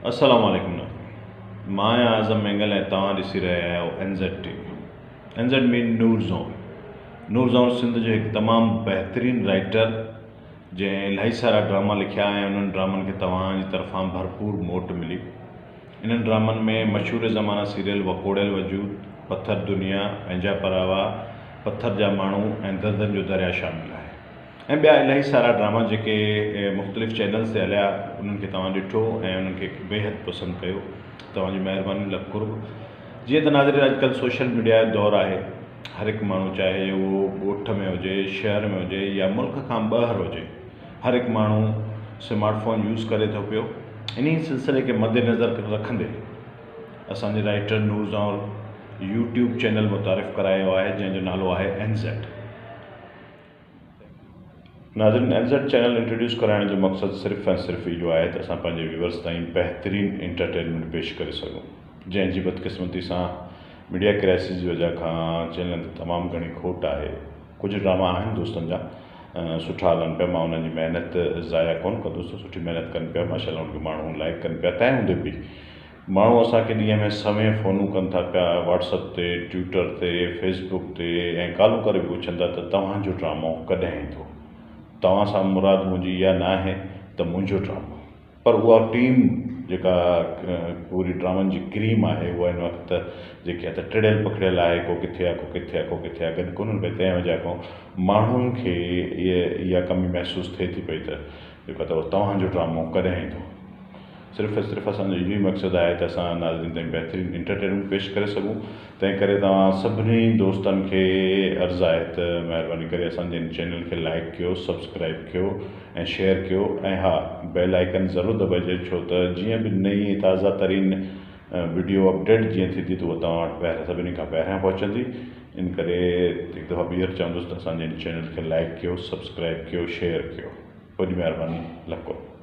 السلام عليڪم ناظرين مان آهيان اعظم مينگل ۽ توهان ڏسي رهيا آهيو N Z T V N Z مين نور زون نور زون سنڌ جو هڪ تمام بهترين رائٽر جنهن الاهي سارا ڊراما لکيا ۽ انهن ڊرامن کي توهان جي طرفان ڀرپور موٽ ملي انهن ڊرامن ۾ مشهور زمانه سيريل وڪوڙيل وجود، پٿر دنيا، پنهنجا پراوا، پٿر جا ماڻهو ۽ دردن جو درياء شامل آهي ۽ ٻيا الاهي سارا ڊراما جيڪي مختلف چينلز تي هليا انهن کي توهان ڏٺو ۽ انهن کي بيحد پسند ڪيو توهان جي مهرباني لک قرب جيئن ته ناظرين اڄڪلهه سوشل ميڊيا جو دور آهي هر هڪ ماڻهو چاهي اهو ڳوٺ ۾ هجي شهر ۾ هجي يا ملڪ کان ٻاهر هجي هر هڪ ماڻهو سمارٽ فون يوز ڪري ٿو پيو انهي سلسلي کي مد نظر رکندي اسان جي writer Noor Zanwar YouTube channel متعارف ڪرايو آهي جنهن جو نالو آهي اين زيڊ. ناظرين اين زيڊ چينل انٽروڊيوس ڪرائڻ جو مقصد صرف ۽ صرف اهو آهي ته اسان پنهنجي ويورز تائين بهترين انٽرٽينمينٽ پيش ڪري سگهون جنهن جي بدقسمتي سان ميڊيا ڪرائسس جي وجه کان چينلن تي تمام گهڻي کوٽ آهي ڪجهه ڊراما آهن دوستن جا سٺا هلن پيا مان انهن جي محنت ضايع ڪونه ڪندس سٺي محنت ڪن پيا ماشاء الله ان کي ماڻهو لائڪ ڪن پيا تنهن هوندي به ماڻهو اسان کي ڏينهن ۾ سوين فونون ڪن ٿا پيا واٽس اپ تي ٽوئٽر تي فيس بڪ تي ۽ ڪالون ڪري به پڇن ٿا ته توهان جو ڊرامو ڪڏهن ايندو توهان سان مراد منهنجي اها ناهي ته منهنجو ڊرامو پر اها ٽيم جيڪا پوري ڊرامن جي ڪريم آهي اها هن وقت جيڪي آهي ته ٽڙيل پکڙيل آهي ڪو ڪٿي آهي ڪو ڪٿي آهي ڪو ڪٿي آهي گڏ ڪونهن پئي تنهن وجهه کان ماڻهن کي اها ڪمي محسوس ٿئي ٿي پئي ته جيڪو اٿو توهان جو ڊرامو ڪڏهن ايندو صرف ۽ صرف اسان جو اهو ئي مقصد آهي ته اسان ناظرين تائين بهترين انٽرٽينمينٽ پيش ڪري سگهون تنهن ڪري توهان سڀني دوستن کي عرض آهي ته مهرباني ڪري اسان جي هن چينل کي لائڪ ڪيو سبسڪرائب ڪيو ۽ شيئر ڪيو ۽ ها بيل آئيڪن ضرور دٻائجو ڇو ته جيئن به نئين ۽ تازه ترين وڊيو اپڊيٽ جيئن ٿيندي ته اها توهان وٽ پهريان سڀني کان پهريان پهچندي ان ڪري هڪ دفعو ٻيهر چوندس ته اسان جي هن چينل کي لائڪ ڪيو سبسڪرائب ڪيو شيئر ڪيو وڏي مهرباني لک قرب.